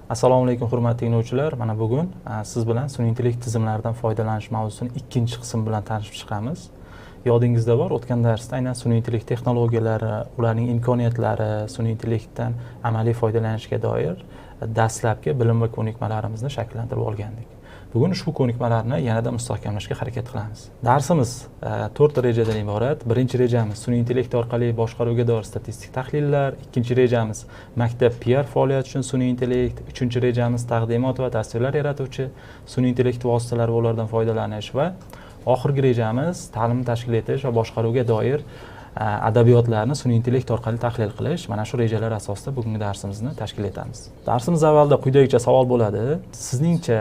Assalomu alaykum, hurmatli tinglovchilar. Mana bugun siz bilan sun'iy intellekt tizimlaridan foydalanish mavzusini ikkinchi qismi bilan tanishib chiqamiz. Yodingizda bor, o'tgan darsda aynan sun'iy intellekt texnologiyalari, ularning imkoniyatlari, sun'iy intellektdan amaliy foydalanishga doir dastlabki bilim va ko'nikmalarimizni shakllantirib olgandik. Bugun ushbu ko'nikmalarni yanada mustahkamlashga harakat qilamiz. Darsimiz to'rtta rejadan iborat. Birinchi rejamiz sun'iy intellekt orqali boshqaruvga doir statistik tahlillar, ikkinchi rejamiz maktab PR faoliyati uchun sun'iy intellekt, uchinchi rejamiz taqdimot va tasvirlar yaratuvchi sun'iy intellekt vositalari va ulardan foydalanish va oxirgi rejamiz ta'limni tashkil etish va boshqaruvga doir adabiyotlarni sun'iy intellekt orqali tahlil qilish. Mana shu rejalar asosida bugungi darsimizni tashkil etamiz. Darsimiz avvalida quyidagicha savol bo'ladi. Sizningcha,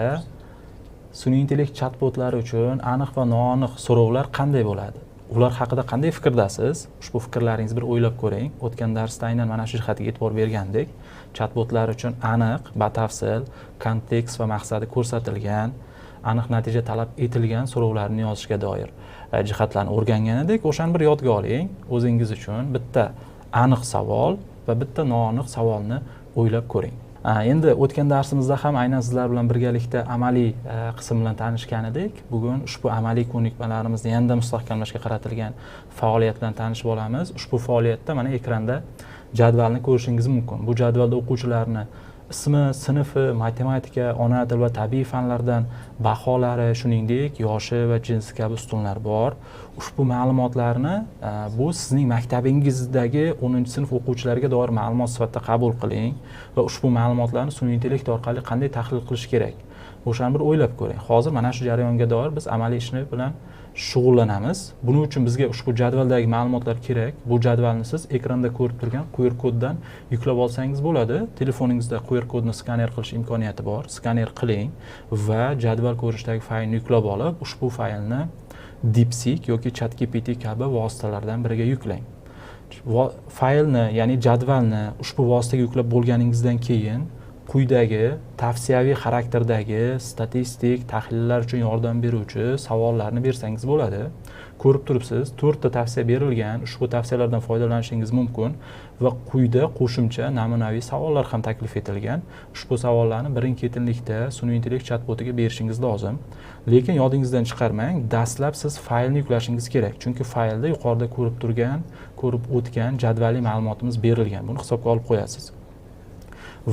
sun'iy intellekt chatbotlari uchun aniq va noaniq so'rovlar qanday bo'ladi? Ular haqida qanday fikrdasiz? Ushbu fikrlaringizni bir o'ylab ko'ring. O'tgan darsda aynan mana shu jihatga e'tibor bergandik. Chatbotlar uchun aniq, batafsil, kontekst va maqsadi ko'rsatilgan, aniq natija talab etilgan so'rovlarni yozishga doir jihatlarni o'rgangan edik. O'shani bir yodga oling. O'zingiz uchun bitta aniq savol va bitta noaniq savolni o'ylab ko'ring. Endi o'tgan darsimizda ham aynan sizlar bilan birgalikda amaliy qism bilan tanishgan edik. Bugun ushbu amaliy ko'nikmalarimizni yanada mustahkamlashga qaratilgan faoliyat bilan tanishib olamiz. Ushbu faoliyatda mana ekranda jadvalni ko'rishingiz mumkin. Bu jadvalda o'quvchilarni ismi, sinfi, matematika, ona tili va tabiiy fanlardan baholari, shuningdek, yoshi va jinsi kabi ustunlar bor. Ushbu ma'lumotlarni bu sizning maktabingizdagi 10-sinf o'quvchilariga doir ma'lumot sifatida qabul qiling va ushbu ma'lumotlarni sun'iy intellekt orqali qanday tahlil qilish kerak, o'shani bir o'ylab ko'ring. Hozir mana shu jarayonga doir biz amaliy ishni bilan shug'ullanamiz. Buning uchun bizga ushbu jadvaldagi ma'lumotlar kerak. Bu jadvalni siz ekranda ko'rib turgan QR koddan yuklab olsangiz bo'ladi. Telefoningizda QR kodni skaner qilish imkoniyati bor. Skaner qiling va jadval ko'rinishidagi faylni yuklab olib, ushbu faylni DeepSeek yoki ChatGPT kabi vositalardan biriga yuklang. Faylni, ya'ni jadvalni ushbu vositaga yuklab bo'lganingizdan keyin quyidagi tavsiyaviy xarakterdagi statistik tahlillar uchun yordam beruvchi savollarni bersangiz bo'ladi. Ko'rib turibsiz, to'rtta tavsiya berilgan. Ushbu tavsiyalardan foydalanishingiz mumkin va quyida qo'shimcha namunaviy savollar ham taklif etilgan. Ushbu savollarni birin ketinlikda sun'iy intellekt chatbotiga berishingiz lozim. Lekin yodingizdan chiqarmang, dastlab siz faylni yuklashingiz kerak, chunki faylda yuqorida ko'rib turgan, ko'rib o'tgan jadvaliy ma'lumotimiz berilgan. Buni hisobga olib qo'yasiz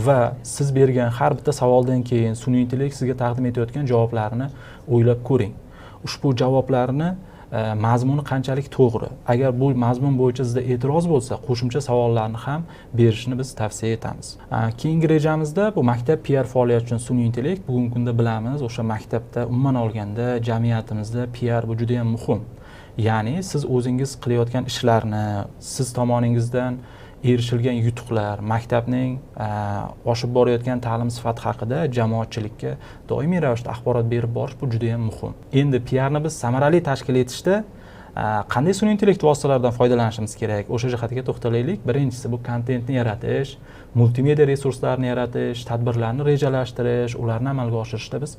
va siz bergan har bitta savoldan keyin sun'iy intellekt sizga taqdim etayotgan javoblarni o'ylab ko'ring. Ushbu javoblarni mazmuni qanchalik to'g'ri? Agar bu mazmun bo'yicha sizda e'tiroz bo'lsa, qo'shimcha savollarni ham berishni biz tavsiya etamiz. Keyingi rejamizda bu maktab PR faoliyati uchun sun'iy intellekt. Bugungi kunda bilamiz, o'sha maktabda, umuman olganda jamiyatimizda PR bu juda yam muhim. Ya'ni siz o'zingiz qilayotgan ishlarni, siz tomoningizdan erishilgan yutuqlar, maktabning oshib borayotgan ta'lim sifati haqida jamoatchilikka doimiy ravishda axborot berib borish bu juda yam muhim. Endi PRni biz samarali tashkil etishda qanday sun'iy intellekt vositalaridan foydalanishimiz kerak, o'sha jihatiga to'xtalaylik. Birinchisi bu kontentni yaratish, multimedia resurslarini yaratish, tadbirlarni rejalashtirish, ularni amalga oshirishda biz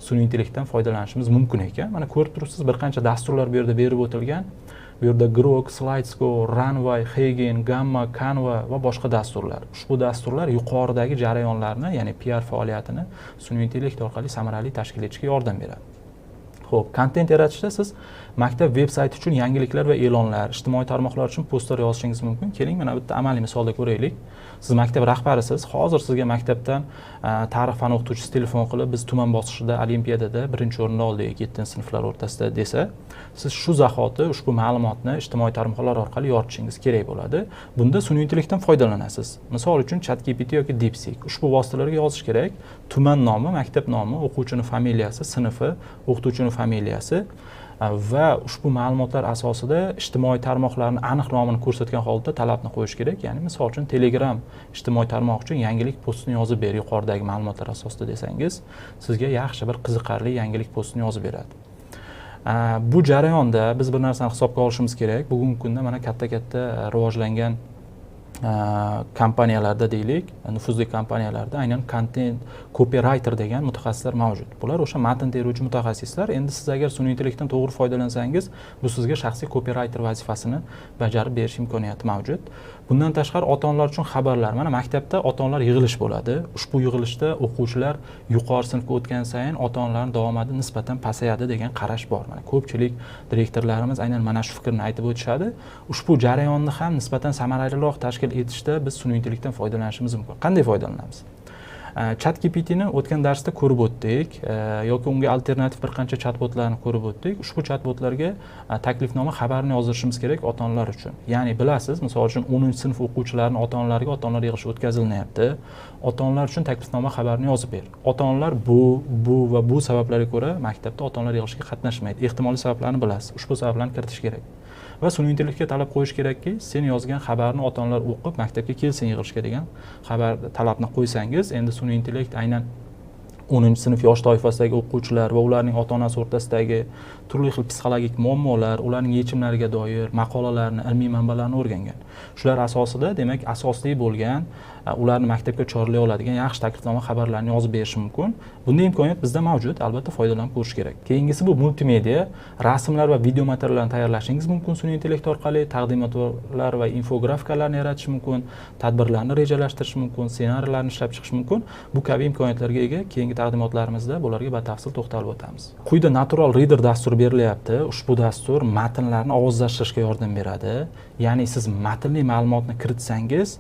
sun'iy intellektdan foydalanishimiz mumkin ekan. Mana ko'rib turibsiz, bir qancha dasturlar bu yerda berib o'tilgan. Bu yerda Grok, Slidesgo, Runway, HeyGen, Gamma, Canva va boshqa dasturlar. Ushbu dasturlar yuqoridagi jarayonlarni, ya'ni PR faoliyatini sun'iy intellekt orqali samarali tashkil etishga yordam beradi. Xo'p, kontent yaratishda siz maktab veb sayti uchun yangiliklar va e'lonlar, ijtimoiy tarmoqlar uchun postlar yozishingiz mumkin. Keling, mana bitta amaliy misolda ko'raylik. Siz maktab rahbarisiz. Hozir sizga maktabdan tarix fani o'qituvchisi telefon qilib, biz tuman bosqichida olimpiadada birinchi o'rinni oldik 7-sinflar o'rtasida desa, siz shu zahoti ushbu ma'lumotni ijtimoiy tarmoqlar orqali yoritishingiz kerak bo'ladi. Bunda sun'iy intellektdan foydalanasiz. Misol uchun, ChatGPT yoki DeepSeek. Ushbu vositalarga yozish kerak. Tuman nomi, maktab nomi, o'quvchini familiyasi, sinfi, o'qituvchini familiyasi va ushbu ma'lumotlar asosida ijtimoiy tarmoqlarni aniq nomini ko'rsatgan holda talabni qo'yish kerak. Ya'ni misol uchun, Telegram ijtimoiy tarmoq uchun yangilik postini yozib ber yuqoridagi ma'lumotlar asosida desangiz, sizga yaxshi bir qiziqarli yangilik postini yozib beradi. Bu jarayonda biz bir narsani hisobga olishimiz kerak. Bugungi kunda mana katta katta rivojlangan Kompaniyalarda deylik, nufuzli kompaniyalarda aynan content copywriter degan mutaxassislar mavjud. Bular o'sha matn teruvchi mutaxassislar. Endi siz agar sun'iy intellektdan to'g'ri foydalansangiz, bu sizga shaxsiy copywriter vazifasini bajarib berish imkoniyati mavjud. Bundan tashqari, ota onalar uchun xabarlar. Mana, maktabda ota onalar yig'ilish bo'ladi. Ushbu yig'ilishda o'quvchilar yuqori sinfga o'tgan sayin ota onalarni daromadi nisbatan pasayadi degan qarash bor. Mana, ko'pchilik direktorlarimiz aynan mana shu fikrni aytib o'tishadi. Ushbu jarayonni ham nisbatan samaraliroq tashkil etishda biz sun'iy intellektdan foydalanishimiz mumkin. Qanday foydalanamiz? Chat GPTni o'tgan darsda ko'rib o'tdik yoki unga alternativ bir qancha chatbotlarni ko'rib o'tdik. Ushbu chatbotlarga taklifnoma xabarini yozdirishimiz kerak ota onalar uchun. Ya'ni bilasiz, misol uchun, 10-sinf o'quvchilarini ota onalariga ota onalar yig'ilishi o'tkazilyapti. Ota onalar uchun taklifnoma xabarini yozib ber. Ota onalar bu, bu va bu sabablarga ko'ra maktabda ota onalar yig'ilishiga qatnashmaydi. Ehtimoliy sabablarni bilasiz, ushbu sabablarni kiritish kerak va sun'iy intellektga talab qo'yish kerakki, sen yozgan xabarni ota onalar o'qib, maktabga kelsin yig'ilishga degan xabar talabni qo'ysangiz, endi sun'iy intellekt aynan 10-sinf yosh toifasidagi o'quvchilar va ularning ota onasi o'rtasidagi turli xil psixologik muammolar, ularning yechimlariga doir maqolalarni, ilmiy manbalarni o'rgangan. Shular asosida, demak, asosli bo'lgan, ularni maktabga chorlay oladigan yaxshi taklifnoma xabarlarni yozib berishi mumkin. Bunday imkoniyat bizda mavjud, albatta foydalanib ko'rish kerak. Keyingisi bu multimedia, rasmlar va video materiallarni tayyorlashingiz mumkin sun'iy intellekt orqali, taqdimotlar va infografikalarni yaratish mumkin, tadbirlarni rejalashtirish mumkin, ssenariylarni ishlab chiqish mumkin. Bu kabi imkoniyatlarga ega. Keyingi taqdimotlarimizda bularga batafsil to'xtalib o'tamiz. Quyida Natural Reader dasturi berilyapti. Ushbu dastur matnlarni ovozlashtirishga yordam beradi. Ya'ni siz matnli ma'lumotni kiritsangiz,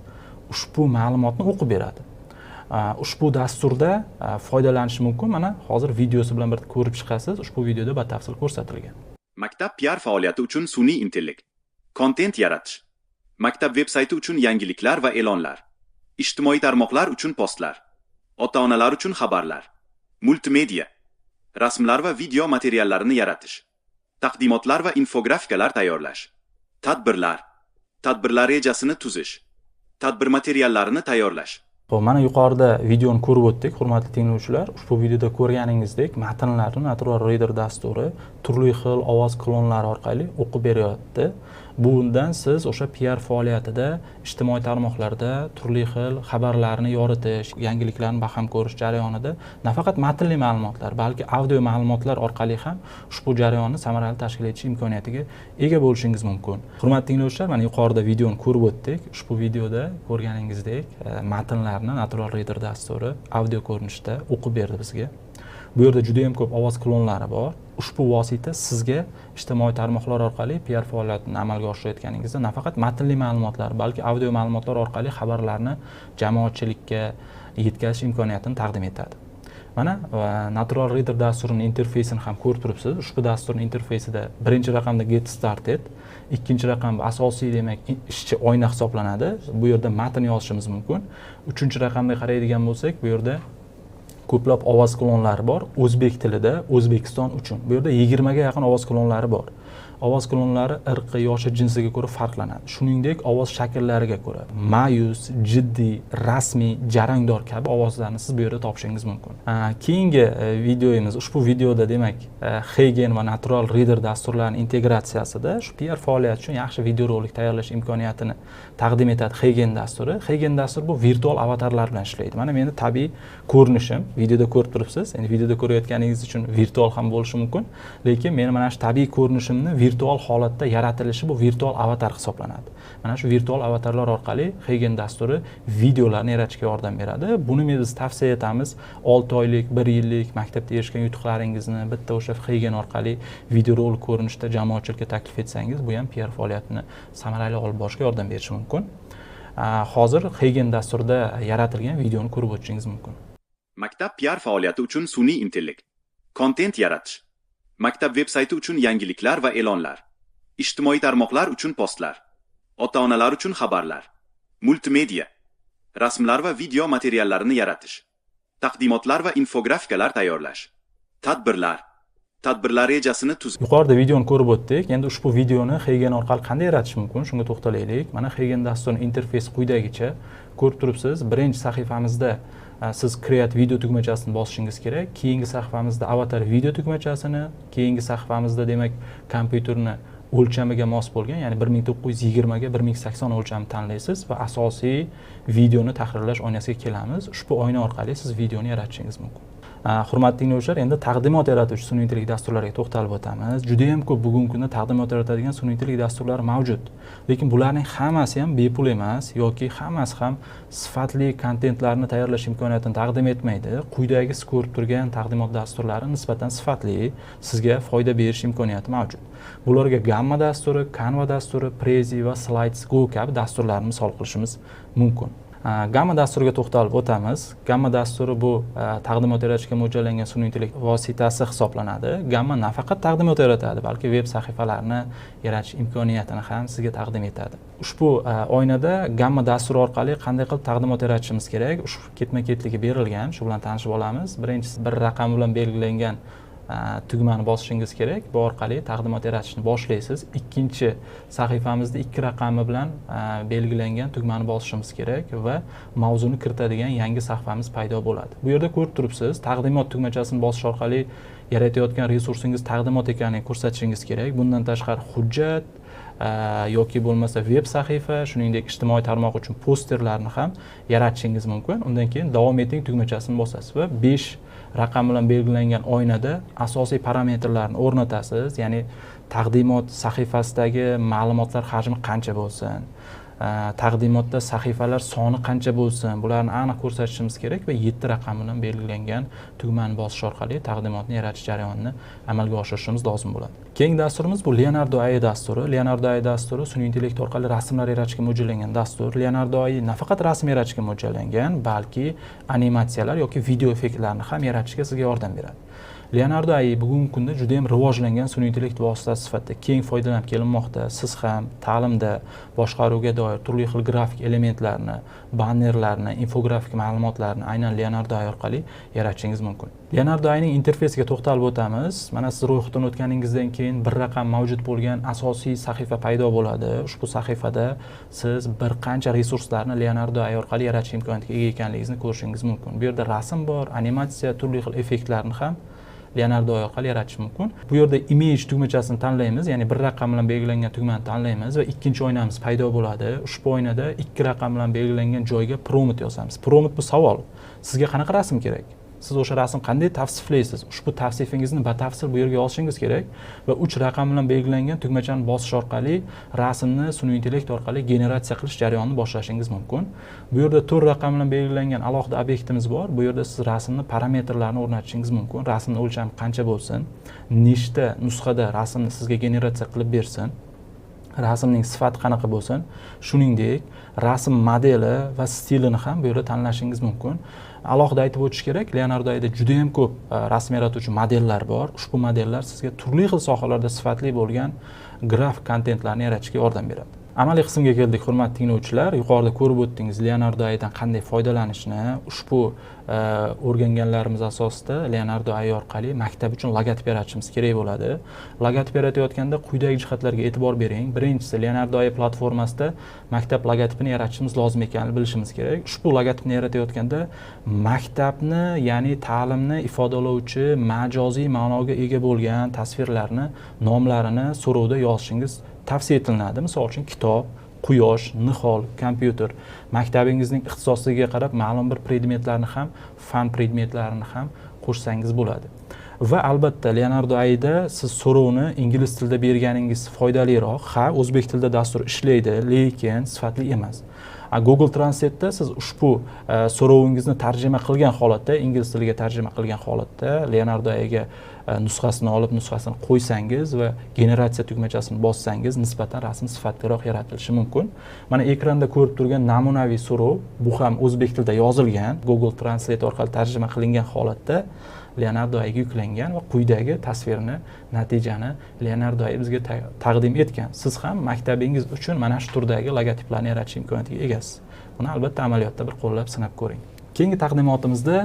ushbu ma'lumotni o'qib beradi. Ushbu dasturda foydalanish mumkin. Mana, hozir videosi bilan bir ko'rib chiqasiz. Ushbu videoda batafsil ko'rsatilgan. Maktab PR faoliyati uchun sun'iy intellekt. Kontent yaratish. Maktab veb sayti uchun yangiliklar va e'lonlar. Ijtimoiy tarmoqlar uchun postlar. Ota-onalar uchun xabarlar. Multimedia. Rasmlar va video materiallarini yaratish. Taqdimotlar va infografikalar tayyorlash. Tadbirlar. Tadbirlar rejasini tuzish. Tadbir materiallarini tayyorlash. Xo'p, mana, yuqorida videoni ko'rib o'tdik, hurmatli tinglovchilar. Ushbu videoda ko'rganingizdek, matnlarni Natural Reader dasturi turli xil ovoz klonlari orqali o'qib beryapti. Bundan siz o'sha PR faoliyatida, ijtimoiy tarmoqlarda turli xil xabarlarni yoritish, yangiliklarni baham ko'rish jarayonida nafaqat matnli ma'lumotlar, balki audio ma'lumotlar orqali ham ushbu jarayonni samarali tashkil etish imkoniyatiga ega bo'lishingiz mumkin. Hurmatli tinglovchilar, mana, yuqorida videoni ko'rib o'tdik. Ushbu videoda ko'rganingizdek, matnlarni Natural Reader dasturi audio ko'rinishda o'qib berdi bizga. Bu yerda juda ham ko'p ovoz klonlari bor. Ushbu vosita sizga ijtimoiy tarmoqlar orqali PR faoliyatini amalga oshirayotganingizda nafaqat matnli ma'lumotlar, balki audio ma'lumotlar orqali xabarlarni jamoatchilikka yetkazish imkoniyatini taqdim etadi. Mana, Natural Reader dasturining interfeysini ham ko'rib turibsiz. Ushbu dasturning interfeysida birinchi raqamda Get Started, ikkinchi raqam asosiy, demak, ishchi oyna hisoblanadi. Bu yerda matn yozishimiz mumkin. Uchinchi raqamga qaraydigan bo'lsak, bu yerda ko'plab ovoz klonlari bor o'zbek tilida, O'zbekiston uchun. Bu yerda 20 ga yaqin ovoz klonlari bor. Ovoz klonlari irqi, yoshi, jinsiga ko'ra farqlanadi. Shuningdek, ovoz shakllariga ko'ra ma'yus, jiddiy, rasmiy, jarangdor kabi ovozlarni siz bu yerda topishingiz mumkin. Keyingi videomiz. Ushbu videoda, demak, HeyGen va Natural Reader dasturlarining integratsiyasida shu PR faoliyati uchun yaxshi videorolik tayyorlash imkoniyatini taqdim etadi HeyGen dasturi. HeyGen dasturi bu virtual avatarlar bilan ishlaydi. Mana, meni tabiiy ko'rinishim videoda ko'rib turibsiz. Endi videoda ko'rayotganingiz uchun virtual ham bo'lishi mumkin, lekin meni mana shu tabiiy ko'rinishimni virtual holatda yaratilishi bu virtual avatar hisoblanadi. Mana shu virtual avatarlar orqali HeyGen dasturi videolarni yaratishga yordam beradi. Buni biz tavsiya etamiz. 6 oylik, 1 yillik maktabda erishgan yutuqlaringizni bitta o'sha HeyGen orqali videorolik ko'rinishida jamoatchilikka taklif etsangiz, bu ham PR faoliyatini samarali olib borishga yordam berishi mumkin. Hozir HeyGen dasturida yaratilgan videoni ko'rib o'tishingiz mumkin. Maktab PR faoliyati uchun sun'iy intellekt. Kontent yaratish. Maktab veb sayti uchun yangiliklar va e'lonlar. Ijtimoiy tarmoqlar uchun postlar. Ota-onalar uchun xabarlar. Multimedia. Rasmlar va video materiallarini yaratish. Taqdimotlar va infografikalar tayyorlash. Tadbirlar. Tadbirlar rejasini tuzish. Yuqorida videoni ko'rib o'tdik. Endi ushbu videoni HeyGen orqali qanday yaratish mumkin? Shunga to'xtalaylik. Mana, HeyGen dasturining interfeysi quyidagicha ko'rib turibsiz. Birinchi sahifamizda siz Create video tugmachasini bosishingiz kerak. Keyingi sahifamizda Avatar video tugmachasini, keyingi sahifamizda, demak, kompyuterni O'lchamiga mos bo'lgan, ya'ni 1920 ga 1080 o'lchamni tanlaysiz va asosiy videoni tahrirlash oynasiga kelamiz. Ushbu oyna orqali siz videoni yaratishingiz mumkin. Hurmatli tinglovchilar, endi taqdimot yaratuvchi sun'iy intellekt dasturlariga to'xtalib o'tamiz. Juda ham ko'p bugungi kunda taqdimot yaratadigan sun'iy intellekt dasturlari mavjud. Lekin bularning hammasi ham bepul emas yoki hammasi ham sifatli kontentlarni tayyorlash imkoniyatini taqdim etmaydi. Quyidagi siz ko'rib turgan taqdimot dasturlari nisbatan sifatli, sizga foyda berish imkoniyati mavjud. Bularga Gamma dasturi, Canva dasturi, Prezi va Slides Go kabi dasturlarni misol qilishimiz mumkin. Gamma dasturiga to'xtalib o'tamiz. Gamma dasturi bu taqdimot yaratishga mo'ljallangan sun'iy intellekt vositasi hisoblanadi. Gamma nafaqat taqdimot yaratadi, balki veb sahifalarni yaratish imkoniyatini ham sizga taqdim etadi. Ushbu oynada Gamma dasturi orqali qanday qilib taqdimot yaratishimiz kerak, ushbu ketma-ketligi berilgan, shu bilan tanishib olamiz. Birinchisi, bir raqam bilan belgilangan tugmani bosishingiz kerak. Bu orqali taqdimot yaratishni boshlaysiz. Ikkinchi sahifamizda ikki raqami bilan belgilangan tugmani bosishimiz kerak va mavzuni kiritadigan yangi sahifamiz paydo bo'ladi. Bu yerda ko'rib turibsiz, taqdimot tugmachasini bosish orqali yaratayotgan resursingiz taqdimot ekanini ko'rsatishingiz kerak. Bundan tashqari hujjat yoki bo'lmasa veb sahifa, shuningdek ijtimoiy tarmoq uchun posterlarni ham yaratishingiz mumkin. Undan keyin davom eting tugmachasini bosasiz va 5 raqam bilan belgilangan oynada asosiy parametrlarni o'rnatasiz, ya'ni taqdimot sahifasidagi ma'lumotlar hajmi qancha bo'lsin, taqdimotda sahifalar soni qancha bo'lsin, bularni aniq ko'rsatishimiz kerak va 7 raqam bilan belgilangan tugmani bosish orqali taqdimotni yaratish jarayonini amalga oshirishimiz lozim bo'ladi. Keyingi dasturimiz bu Leonardo AI dasturi. Leonardo AI dasturi sun'iy intellekt orqali rasmlar yaratishga mo'ljallangan dastur. Leonardo AI nafaqat rasm yaratishga mo'ljallangan, balki animatsiyalar yoki video effektlarni ham yaratishga sizga yordam beradi. Leonardo AI bugungi kunda juda ham rivojlangan sun'iy intellekt vositasi sifatida keng foydalanib kelinmoqda. Siz ham ta'limda boshqaruvga doir turli xil grafik elementlarni, bannerlarni, infografik ma'lumotlarni aynan Leonardo AI orqali yaratishingiz mumkin. Leonardo AIning interfeysiga to'xtalib o'tamiz. Mana siz ro'yxatdan o'tganingizdan keyin bir raqam mavjud bo'lgan asosiy sahifa paydo bo'ladi. Ushbu sahifada siz bir qancha resurslarni Leonardo AI orqali yaratish imkoniyatiga ega ekanligingizni ko'rishingiz mumkin. Bu yerda rasm bor, animatsiya, turli xil effektlarni ham Leonardo AI orqali yaratish mumkin. Bu yerda image tugmachasini tanlaymiz, ya'ni bir raqam bilan belgilangan tugmani tanlaymiz va ikkinchi oynamiz paydo bo'ladi. Ushbu oynada 2 raqam bilan belgilangan joyga prompt yozamiz. Prompt bu savol. Sizga qanaqa rasm kerak? Siz o'sha rasm qanday tavsiflaysiz? Ushbu tavsifingizni batafsil bu yerga yozishingiz kerak va 3 raqam bilan belgilangan tugmachani bosish orqali rasmni sun'iy intellekt orqali generatsiya qilish jarayonini boshlashingiz mumkin. Bu yerda 4 raqam bilan belgilangan alohida obyektimiz bor. Bu yerda siz rasmni parametrlarini o'rnatishingiz mumkin. Rasmni o'lchami qancha bo'lsin, nechta nusxada rasmni sizga generatsiya qilib bersin, rasmning sifati qanaqa bo'lsin, shuningdek rasm modeli va stilini ham bu yerda tanlashingiz mumkin. Alohida aytib o'tish kerak, Leonardo AIda juda ham ko'p rasm yaratuvchi modellar bor. Ushbu modellar sizga turli xil sohalarda sifatli bo'lgan grafik kontentlarni yaratishga yordam beradi. Amaliy qismga keldik, hurmatli tinglovchilar. Yuqorida ko'rib o'tdingiz Leonardo AIdan qanday foydalanishni. Ushbu o'rganganlarimiz asosida Leonardo AI orqali maktab uchun logotip yaratishimiz kerak bo'ladi. Logotip yaratayotganda quyidagi jihatlarga e'tibor bering. Birinchisi, Leonardo AI platformasida maktab logotipini yaratishimiz lozim ekanini bilishimiz kerak. Ushbu logotipni yaratayotganda maktabni, ya'ni ta'limni ifodalovchi majoziy ma'noga ega bo'lgan tasvirlarni nomlarini so'rovda yozishingiz tavsiya etilinadi. Misol uchun kitob, quyosh, nihol, kompyuter. Maktabingizning ixtisosligiga qarab ma'lum bir predmetlarni ham, fan predmetlarini ham qo'shsangiz bo'ladi. Va albatta Leonardo AIda siz so'rovni ingliz tilida berganingiz foydaliroq. Ha, o'zbek tilida dastur ishlaydi, lekin sifatli emas. Google Translate'da siz ushbu so'rovingizni tarjima qilgan holatda, ingliz tiliga tarjima qilgan holatda Leonardo AIga nusxasini olib, nusxasini qo'ysangiz va generatsiya tugmachasini bossangiz, nisbatan rasm sifatliroq yaratilishi mumkin. Mana ekranda ko'rib turgan namunaviy so'rov, bu ham o'zbek tilida yozilgan, Google Translate orqali tarjima qilingan holatda Leonardo AIga yuklangan va quyidagi tasvirni, natijani Leonardo AI bizga taqdim etgan. Siz ham maktabingiz uchun mana shu turdagi logotiplarni yaratish imkoniyatiga egasiz. Buni albatta amaliyotda bir qo'llab sinab ko'ring. Keyingi taqdimotimizda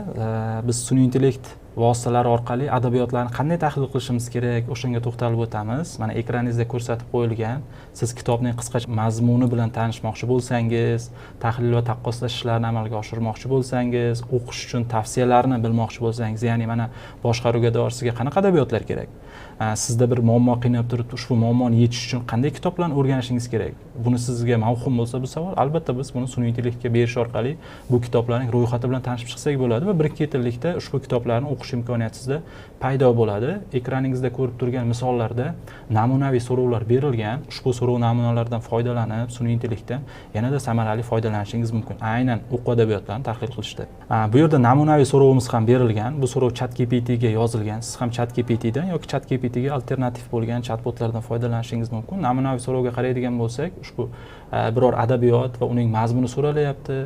biz sun'iy intellekt vositalari orqali adabiyotlarni qanday tahlil qilishimiz kerak, o'shanga to'xtalib o'tamiz. Mana ekraningizda ko'rsatib qo'yilgan, siz kitobning qisqacha mazmuni bilan tanishmoqchi bo'lsangiz, tahlil va taqqoslash ishlarini amalga oshirmoqchi bo'lsangiz, o'qish uchun tavsiyalarni bilmoqchi bo'lsangiz, ya'ni mana boshqaruvga doir sizga qanaqa adabiyotlar kerak? Sizda bir muammo qiynab turibdi, ushbu muammoni yechish uchun qanday kitoblarni o'rganishingiz kerak? Buni sizga mavhum bo'lsa bu savol, albatta biz buni sun'iy intellektga berish orqali bu kitoblarning ro'yxati bilan tanishib chiqsak bo'ladi va bir ikki yillikda ushbu kitoblarni o'qish imkoniyati sizda paydo bo'ladi. Ekraningizda ko'rib turgan misollarda namunaviy so'rovlar berilgan. Ushbu so'rov namunalaridan foydalanib, sun'iy intellektdan yanada samarali foydalanishingiz mumkin. Aynan o'quv adabiyotlarini tahlil qilishda. Bu yerda namunaviy so'rovimiz ham berilgan. Bu so'rov ChatGPT ga yozilgan. Siz ham ChatGPTdan yoki ChatGPT ga alternativ bo'lgan chatbotlardan foydalanishingiz mumkin. Namunaviy so'rovga qaraydigan bo'lsak, ushbu biror adabiyot va uning mazmuni so'ralyapti.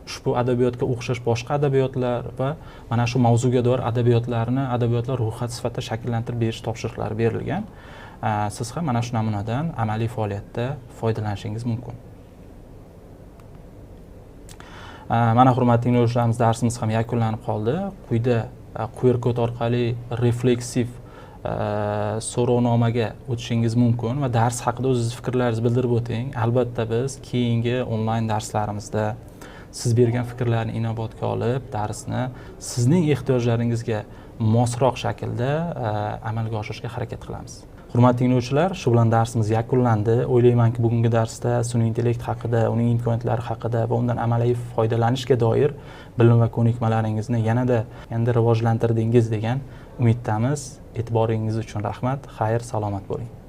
Ushbu adabiyotga o'xshash boshqa adabiyotlar va mana shu mavzuga doir adabiyotlarni adabiyotlar ro'yxati sifatida shakllantirib berish topshiriqlari berilgan. Siz ham mana shu namunadan amaliy faoliyatda foydalanishingiz mumkin. Mana hurmatli tinglovchilarimiz, darsimiz ham yakunlanib qoldi. Quyida QR kod orqali refleksiv so'rovnomaga o'tishingiz mumkin va dars haqida o'zingiz fikrlaringizni bildirib o'ting. Albatta biz keyingi onlayn darslarimizda siz bergan fikrlarni inobatga olib, darsni sizning ehtiyojlaringizga mosroq shaklda amalga oshirishga harakat qilamiz. Hurmatli tinglovchilar, shu bilan darsimiz yakunlandi. O'ylaymanki, bugungi darsda sun'iy intellekt haqida, uning imkoniyatlari haqida va undan amaliy foydalanishga doir bilim va ko'nikmalaringizni yanada rivojlantirdingiz degan umiddamiz. E'tiboringiz uchun rahmat. Xayr, salomat bo'ling.